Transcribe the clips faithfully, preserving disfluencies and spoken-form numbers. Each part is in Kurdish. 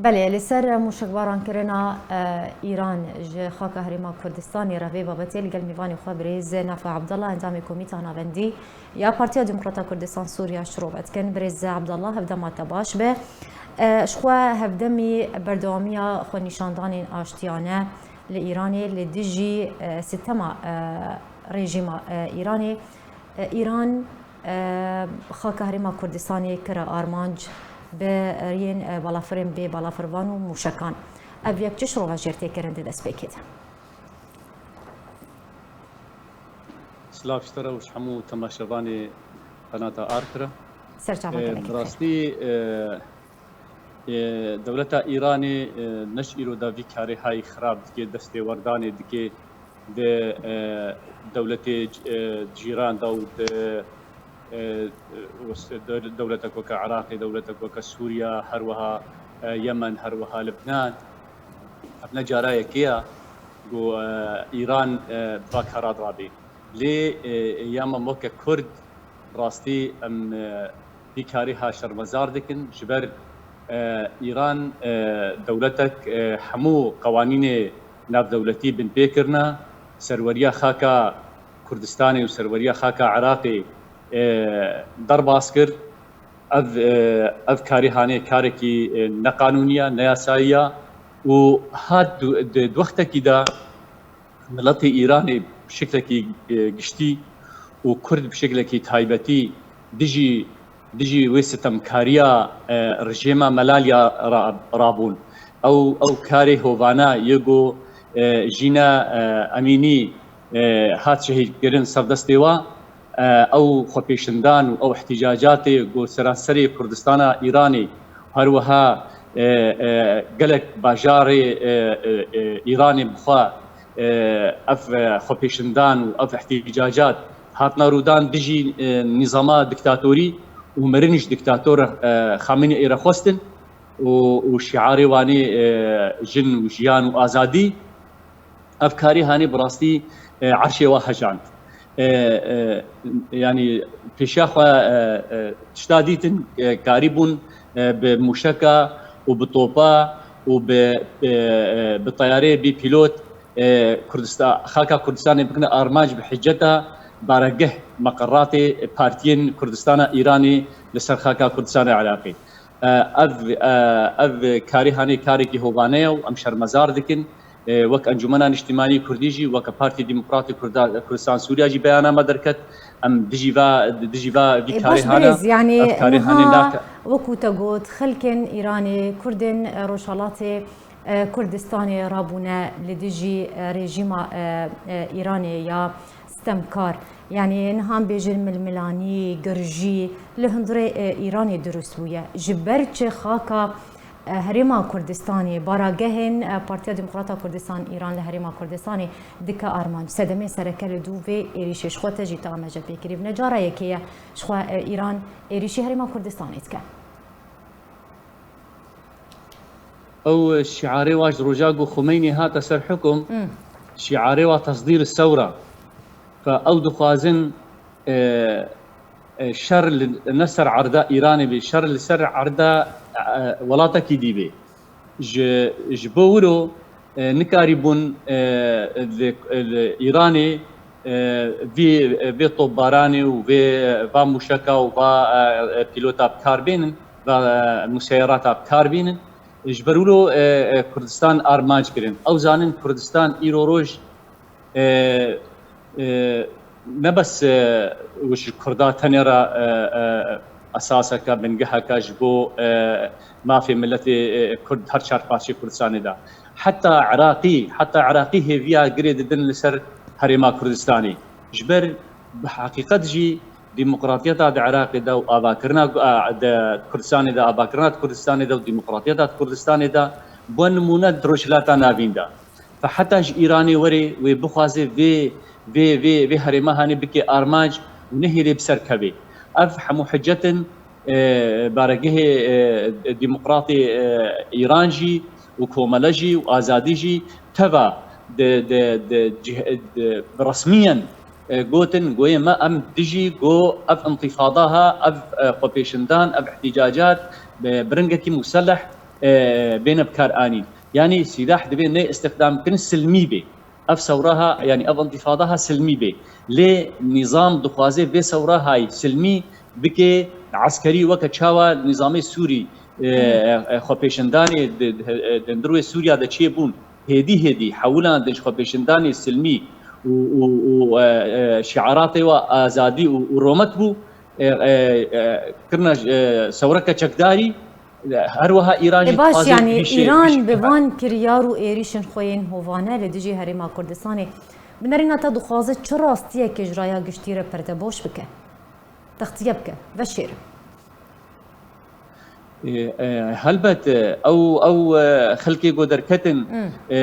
Belê, li ser mûşekbarankirina, e, Îran ji xaka Herêma Kurdistanê re vê babetê li gel mêvanê xwe birêz Nafi Abdallah, endamê Komîta Navendî ya Partiya Demokrata Kurdistan Sûriya şirove dikin. Birêz Abdallah, hevdema te baş be. E, ji xwe hevdemî berdewamiya xwenîşandanên aştiyane li Îranê li dijî, e, sitema, e, rejîma, e, Îranê. E, Îran, e, xaka Herêma Kurdistanê kire armanc bi riyên, e, balafirên bê balafirvan û mûşekan. Ev yek çi şirova jêr tê kirin di destpêkê de? Silav ji te re û ji hemû temaşevanê qenata Ark re. Serçava E, gelek bi rastî, e, e, dewleta Îranê, e, ne ji îro de vî karê hayî xirab dike, destêwerdanê dike, di, e, dewletê, e, cîran de û di, e, e, dew-, dewletek weke Iraqê, dewletek weke Sûriya, her wiha, e, Yemen, her wiha Libnan. Ev ne cara yekê ye ku, e, Îran, e, bi va kara dirabê. Lê, e, ya me weke Kurd, rastî em, e, vî karî ha şermezar dikin. Ji ber, e, Îran, e, dewletek, e, hemû qewanînê navdewletî binpê kirine, serweriya xaka Kurdistanê û serweriya xaka Iraqê, e, derbas kir. Ev, e, ev karî hanê karekî, e, neqanûnî ye, neyasayî ye û hat du-, di, di wextekî de miletê Îranê bi şeklekî, e, giştî û Kurd bi şeklekî taybetî dijî, dijî wê sitemkariya, e, rejêma Melaliya ra-, rabûn. Ew, ew karê hovane yê ku, e, Jîna, e, Emînî, e, hat şehîdkirin ser destê we, e, ew xwepêşindan û ew îhtîcacatê ku seranserê Kurdistana Îranê, her wiha, e, e, gelek bajarê, e, e, e, Îranê bi xwe, e, ev, e, xwepêşindan û ev îhtîcacat hatine rûdan dijî, e, nîzama diktatorî û mirin ji diktator, e, Xameneî re xwestin û, û şiarê wanê, e, jin û jiyan û azadî. Ev karî hanê bi rastî, e, erşê we hejand. E, e, yanî pêşiya xwe, e, e, tişta dîtin, e, karî bûn, e, bi mûşeka û bi topa û bi, e, e, bi teyareyê bî pîlot, e, Kurdista-, xaka Kurdistanê bikine armanc bi hiceta baregeh meqeratê partiyên Kurdistana Îranê li ser xaka Kurdistana Iraqê. E, ev, e, ev karî hanê karekî hovane ye û em şermezar dikin. E, wek Encûmena Niştimanî Kurdî jî, weke Partî Demokratî Kurda-, Kurdistan Sûriya jî beyana me derket. Em dijî va, dijî va vî Ê, karê baş hana, birêz, yanî ev karê hanê niha nake. Wekû te got, xelkên Îranê, Kurdên, e, Rojhelatê, e, Kurdistanê rabûne li dijî, e, rejîma, e, e, Îranê ya stemkar. Yanî niha em bêjin milmilanî, girjî li hundirê, e, Îranê dirust bûye. Ji ber çi xaka, e, Herêma Kurdistanê, baragehên, e, Partiya Demokrata Kurdistan Îran li Herêma Kurdistanê dike armanc? Sedemê sereke li dû vê êrîşê ji xwe te jî te amaje pê kirî. Bi ne cara yekê ye ji xwe, e, Îran êrîşî Herêma Kurdistanê dike. Ew şiarê wa ji roja ku Xumeynî hate ser hukum, Hmm. şiarê wa tesdîr sewra. Fe ew dixwazin, e, e, şer li, ne ser erda Îranê bê, şer li ser erda, e, welatekî dî bê. Ji, ji bo wiro, e, nikarîbûn, e, li, li Îranê, e, vî, vê topbaranê û vê, va mûşeka û va, e, e, pîlota bi kar bênin, va, e, museyerata bi kar bînin. Ji ber wilo, e, e, Kurdistan armanc kirin. Ew zanin Kurdistan îro roj, e, e, ne bes, e, ji Kurda tenê re, e, e, esaseke, bingeheke ji bo, e, mafê miletê, e, Kurd her çar parçeyê Kurdistanê de. Heta Iraqî, heta Iraqî hêviya girê didin li ser Herêma Kurdistanê. Ji ber bi heqîqet jî demokratiyeta di Iraqê de û avakirina, e, di Kurdistanê de, avakirina di Kurdistanê de û demokratiyeta di Kurdistanê de, bo nimûne di Rojhilata Navîn de. Fe heta ji Îranê were wê bixwaze vê, vê, vê, vê herêma hanê bike armanc û nehêlê bi ser kevê. Ev hemû hicet in, e, baregehê, e, demokratê, e, Îran jî û komele jî û azadî jî teva di, di, di cih-, di, bi resmiyen, e, gotin, goyê me em dijî go ev întîfada ha, ev, e, xwepêşindan, ev îhtîcacat bi biringekî museleh e, bêne bi kar anîn. Yanî sîlah divê ne îstixdam bikin, silmî bê. Ev sewraha, yanî ev întîfadaha silmî bê. Lê nîzam dixwaze vê sewrahayî silmî bike eskerî, weke çawa nîzamê Sûrî, e, e, xwepêşindanê di, di, di hundirê Sûriya de çêbûn. Hêdî hêdî hewilandin ji xwepêşindanê silmî û, û, û, e, e, şiaratê wa azadî û, û romet bû, e, e, e, kirina, e, sewreke çekdarî, e, her wiha Îranê Ê baş, dixwaze yanî vî şê-, Îran vî şê-, bi van kiryar û êrîşên xwe yên hovane li dijî Herêma Kurdistanê, bi nerîna te dixwaze çi rastiyekê ji raya giştî re perdebaş bike? Textiye bike, veşêre. Ê, e, helbet, e, ew, ew, e, xelkê ku derketin, Hmm. e,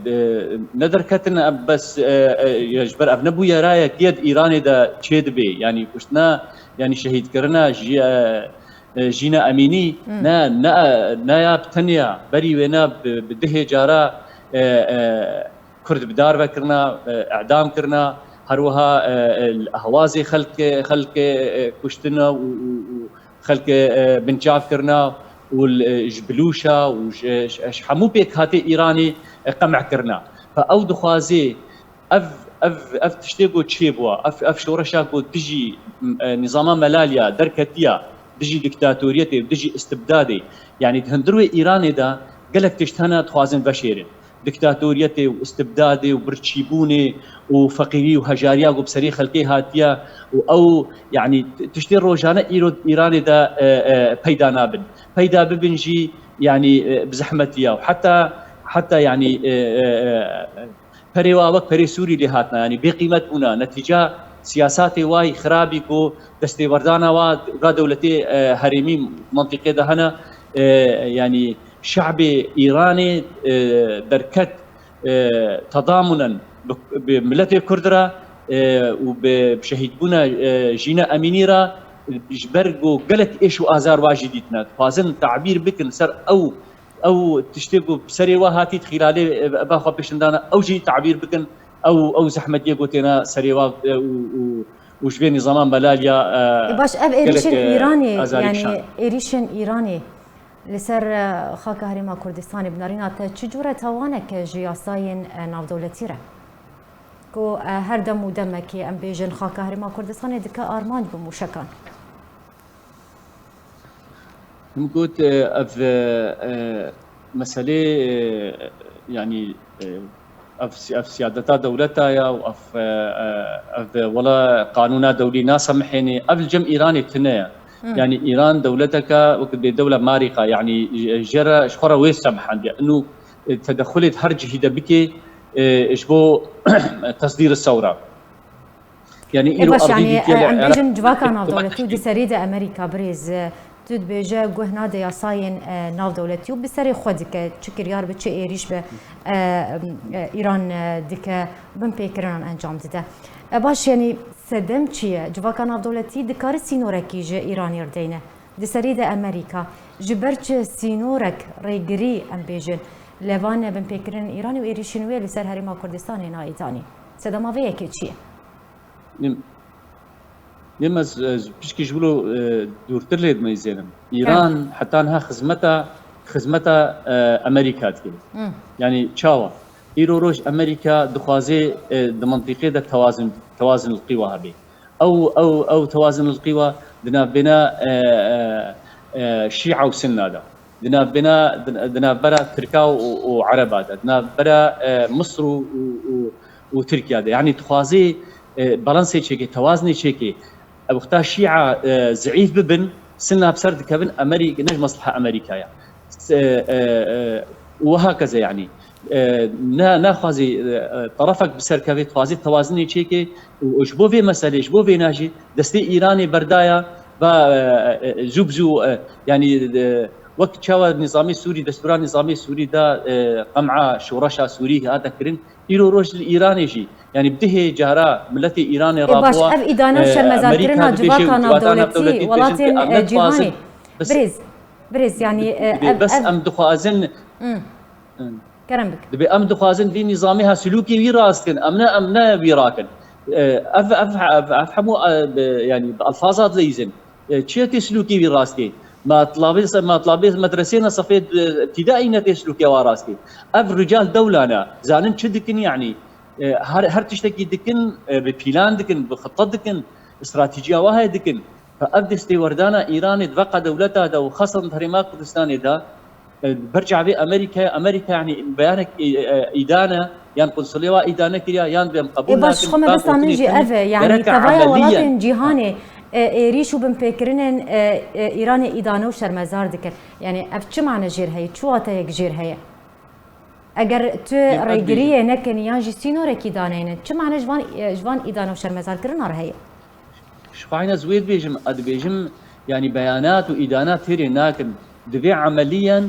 de, ne derketin, e, bes, e, e, ji ber ev nebûye rayek yê di Îranê de çêdibê. Yanî kuştina, yanî şehîdkirina jî, e, e, Jîna Emînî, Hmm. ne, ne, ne ya bi tenya, berî wêne bi, bi dihê cara, e, e, Kurd bi dar ve kirina, e, edam kirina, her wiha, e, e, ehwazê xelkê, xelkê, e, kuştina û, û, û xelkê, e, binçav kirina û li, e, ji bilûşa û ji, ji, ji hemû pêkhatê Îranê, e, qem'e kirina. Fe ew dixwaze ev, ev, ev tiştê ku çêbûwa, ev, ev şoreşa ku dijî, e, nîzama melaliya derketiya, dijî diktatoriyetê û dijî istibdadê, yanî di hundir wê Îranê de gelek tişt hene dixwazin veşêrin. Diktatoriyetê û istibdadê û birçîbûnê û feqîrî û hejariya ku bi serê xelkê hatiye û ew, yanî, t-, tiştê rojane îro Îranê de, e, e, peyda nabin. Peyda bibin jî, yanî, e, bi zehmetiya û heta, heta, yanî, e, e, e, perê wa wek perê Sûrî lê hatina, yanî bêqîmet bûna. Netîca siyasatê wa yî xirabî ku destêwerdana wa, va dewletê, e, herêmî mentiqê de hene, e, yanî şe'bê Îranê, e, derket, e, tedamunen bi, bi miletê Kurd re, e, û bi, bi şehîdbûna, e, Jîna Emînî re, ji ber ku gelek êş û azar wa jî dîtine. Dixwazin tabîr bikin ser ew, ew tiştê ku bi serê wa hatî di xîlalê, e, va xwepêşindana, ew jî tabîr bikin, ew, ew zehmetiyê ku têne serê wa, e, û, û, û ji vê nîzama melaliya, e, Ê baş, ev gelek, êrîşên e, Îranê, azarî yanî kişand. Êrîşên Îranê li ser, e, xaka Herêma Kurdistanê bi nerîna te çi cûre tawanek ji yasayên, e, navdewletî re? Ku, e, her dem û demekê, em bêjin, xaka Herêma Kurdistanê dike armanc bi mûşekan. Min got, e, ev, e, e, meselê, e, yanî, e, ev si-, ev siyadeta dewleta ya û ev, e, e, ev wela qanûna dewlî nasemihênê, ev li cem Îranê tune ye. Hmm. Yanî Îran dewleteke wek bê dewla marîqa, yanî ji, ji re, ji xwe re wê semihandiye. Ino, e, tedexulê di her cihî de bike, e, ji bo tesdîr sewra. Yanî Ê îro baş, erdî yanî, dîtiye e, li em Iraq bêjin civaka navdewletî û di serî de Amerîka, birêz, e, tu dibêje guh nade yasayên, e, navdewletî û bi serê xwe dike, çi kiryar bi, çi êrîş bi, e, e, Îran, e, dike, binpêkirinan encam dide. E, baş, yanî sedem çi ye? Civaka navdewletî dikare sînorekî ji Îranê re deyne. Di serî de Amerîka ji ber çi sînorek rêgirî, em bêjin, li van binpêkirinên Îranê û êrîşên wê li ser Herêma Kurdistanê nayê danîn? Sedema vê yekê çi ye? Nim-, Nim ez, ez pişkî ji wilo, e, dûrtir lê dimeyzênim. Îran heta niha xizmeta, xizmeta, e, Amerîka dike. Hmm. Yanî çawa? Îro roj Amerîka dixwaze, e, di mintîqê de tewazin, tewazin li qîwa hebe. Ew, ew, ew tewazin li qîwa di navbêna, e, e, e, Şîa û Sinna de. Di navbêna, di, di navbera Tirka û, û Ereba de, di navbera, e, Misir û, û, û, û Tirkiya de. Yanî dixwazê, e, balansê çêkê, tewazinê çêkê. Ev wexta Şîa, e, zeîf bibin, Sinna bi ser dikevin Amerîk-, ne ji mesleha Amerîka ya. S-, e, e, e, û wiha keze yanî. E, ne, naxwazê, e, e, terefek bi ser kevê, dixwazê tewazinê çêkê û ji bo vê meselê, ji bo vêna jî destê Îranê berdaya, va, e, e, zû bi zû, e, yanî, e, wek çawa nîzamê Sûrî, destûra nîzamê Sûrî de, e, qem'a şoreşa Sûrî hate kirin, îro roj li Îranê jî, yanî bi dihê cara miletê Îranê Ê baş, rabûwa, ev îdana û e, şermezarkirina Amerîka dibêje civaka û civata navdewletî, navdewletî dibêjin welatên, ku em e, nexwazin cîhanê. Bes, Birêz, birêz, yanî, e, dibê ev, bes ev em dixwazin, Hmm. Hmm. Kerem bike. Dibê em dixwazin vî nîzamê ha silûkê wî rast kin. Em ne, em ne wî rakin. E, ev, ev, ev, ev hemû, e, bi, yanî bi elfaza dileyzin. E, çi yekê silûkê wî rast kê? Ma tilabê, ma tilabê medresê ne sefê, e, îbtidaî ne tê silûkê wa rastî. Ev rical dewla ne. Zanin çi dikin yanî? E, her, her tiştekî dikin, e, bi pîlan dikin, bi xite dikin, stratejiya wahê dikin. Fa ev destêwerdana Îranê di veqa dewleta de û xasan di Herêma Kurdistanê de, e, ber çavê Amerîkaya, Amerîka yanî beyanek, e, e, îdane, yan konsulê wa îdane kiriya, yan bi em qebûl Ê baş, nakin, xwe me fa bestanin gotinê jî tenê ev e, yanî gereka tevaya emeliyen. Welatên cîhanê, e, êrîş û binpêkirinên, e, e, Îranê îdane û şermezar dikin. Yanî ev çi mane jêr heye, çi wateyek jêr heye? Eger tu Ê, ev rêgiriyê nekin yan jî sînorekî daneynin, çi mane ji van, e, ji van îdane û şermezarkirina re heye? Ji xwe hîna ez wê dibêjim, ez dibêjim, yanî beyanat û îdanat têrê nakin. Divê emeliyen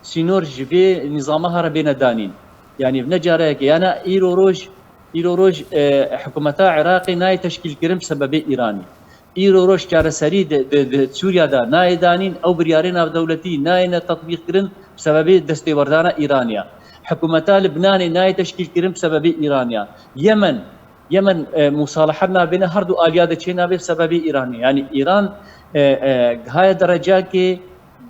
sînor ji vê nîzama here bêne danîn. Yanî ne careyekê, yana îro roj, îro roj, e, hikûmeta Iraqê nayê teşkîlkirin bi sebebê Îranê. Îro roj çareserî di, di, di Sûriya de nayê danîn, ew biryarê navdewletî nayêne tetbîqkirin bi sebebê destêwerdana Îranê ya. Hikûmeta Libnanê nayê teşkîlkirin bi sebebê Îranê ya. Yemen, Yemen, e, musalahet nabêne, her du aliya de çênabe bi sebebê Îranê. Yanî Îran, e, e, gihaye derecakê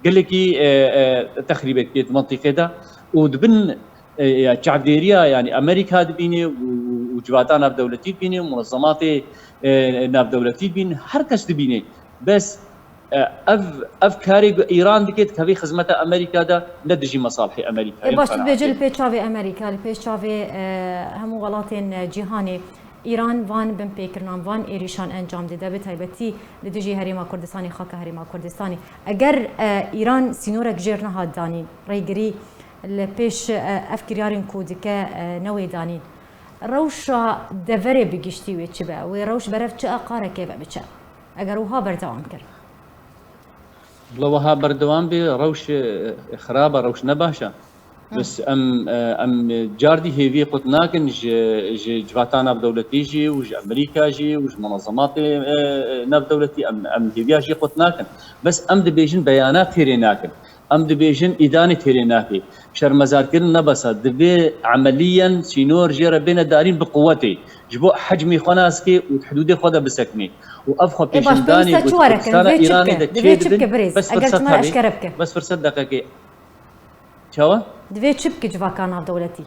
gelekî, e, e, texrîbekê di mintîqê de û di bin, e, ya çavdêriya, yanî Amerîka dibîne û, û, û civata navdewletî dibîne û munezematê, e, navdewletî dibîne, her kes dibîne. Bes, e, ev, ev karê ku Îran dike, dikeve xizmeta Amerîka de, ne dijî mesalihê Amerîkayê. Ê baş, tu dibêjî li pê çavê Amerîka, li pê çavê, e, hemû welatên, e, cîhanê Îran van binpêkirinan, van êrîşan encam dide, bi taybetî li dijî Herêma Kurdistanê, xaka Herêma Kurdistanê. Eger, e, Îran sînorek jêr nehat danîn, rêgirî li pêş, e, ev kiryarên ku dike, e, newê danîn, rewşa deverê bi giştî wê çi be? Wê rewş berev çi aqarekê ve biçe? Eger wiha berdewam kir. Bila wiha berdewam bê, rewş, e, xirab e, rewş ne baş e. Hı. Bes em, e, em cardî hêviyê qut nakin ji, ji civata navdewletî jî û ji Amerîka jî û ji munezematê, e, e, navdewletî em, em hêviya jî qut nakin. Bes em dibêjin beyanat têrê nakin. Em dibêjin îdanê têrê nake. Şermezarkirin ne bes e. Divê emeliyen sînor jê re bêne darîn bi quwetê. Ji bo hecmê xwe nas ke û di hidûdê xwe de bisekine. Û ev xwe Ê baş, pêşendanê pêwîst e ku çi di were kirin? Kurdistana Divê çi Îranê bike? de Divê çi çêdibin, bike birêz? bes Eger ji firset me re hebe, eşkere bike. bes firset deqekê. Çawa? Divê çi bike civaka navdewletî?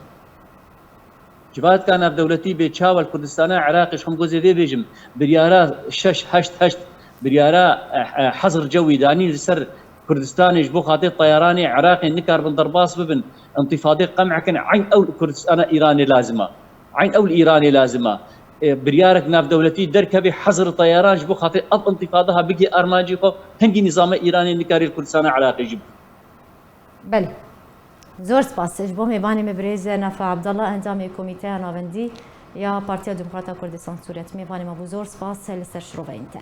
Civaka navdewletî bê çawa li Kurdistana Iraqê, ji xwe gozê vê bêjim, biryara şeş heşt heşt, biryara, eh, eh, hezir cewî danî li ser Kurdistanê ji bo xatirê teyaranê Iraqê nikaribin derbas bibin, întîfadê qem'e kin, eyn ew li Kurdistana Îranê lazim e. Eyn ew li Îranê lazim e. E, biryarek navdewletî derkevê hezir teyaran ji bo xatirê ev întîfada ha bigê armancê xwe, hingî nîzama Îranê nikarê li Kurdistana Iraqê jî bike. Belê. Zor spas. Ji bo mêvanê me birêz Nafe Abdallah, endamê Komîteya Navendî ya Partiya Demokrata Kurdistan Sûriye. Tu mêvanê me bû. Zor spas li ser şiroveyên te.